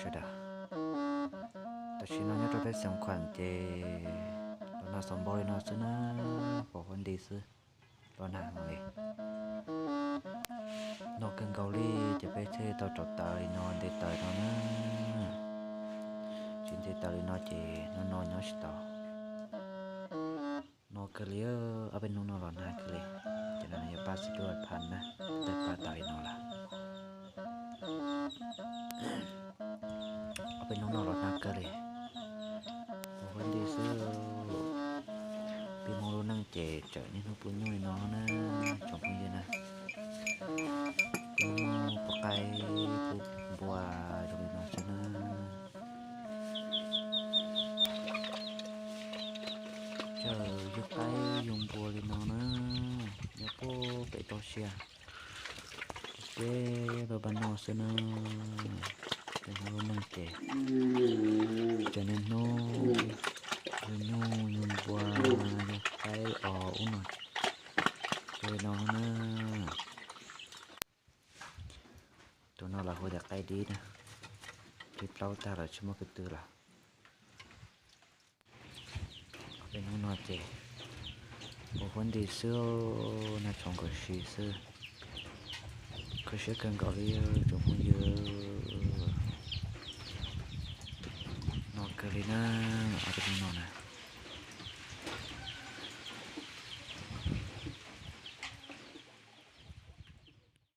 sawv daws. Tam sim no nyob rau peb Xeev Khuam ces los nag xob npau li no xwb na, pos huab nti xwb, los nag heev li. No kawg nkaus li ces peb thiaj tau rauv taws li no, nte taws no na. Tsis nte taws li no ces hnub no nyob tsis tau. No kawg li, ob peb hnub no los nag kawg li, ces no yuav pab xib duaj phav na, pab tas li no lawm. Ob peb hnub no los nag kawg li, pos huab nti xwb. Pib hmoob lub neej ces tseem niaj hnub pub nyuj li no na, tsoom phooj ywg na. Pub nyuj pub qaib pub npua zoo li no xwb na. Tseem yug qaib yug npua li no na, nyob puag pem toj siab. Ces pab pab no xwb na, peb hmoob lub neej ces tseem niaj hnub yug nyuj yug npua yug qaib os ub no, zoo li no na. Tus no lawv hu tias qaib dib na, dib plaub tag lawm tsis muaj ko tw lawm. Peb hnub no ces pos huab nti xwb, nag tshauv nkaus si xwb. Kho siab kawg nkaus li tsoom phooj ywg. No kawg li na, ob peb hnub no na.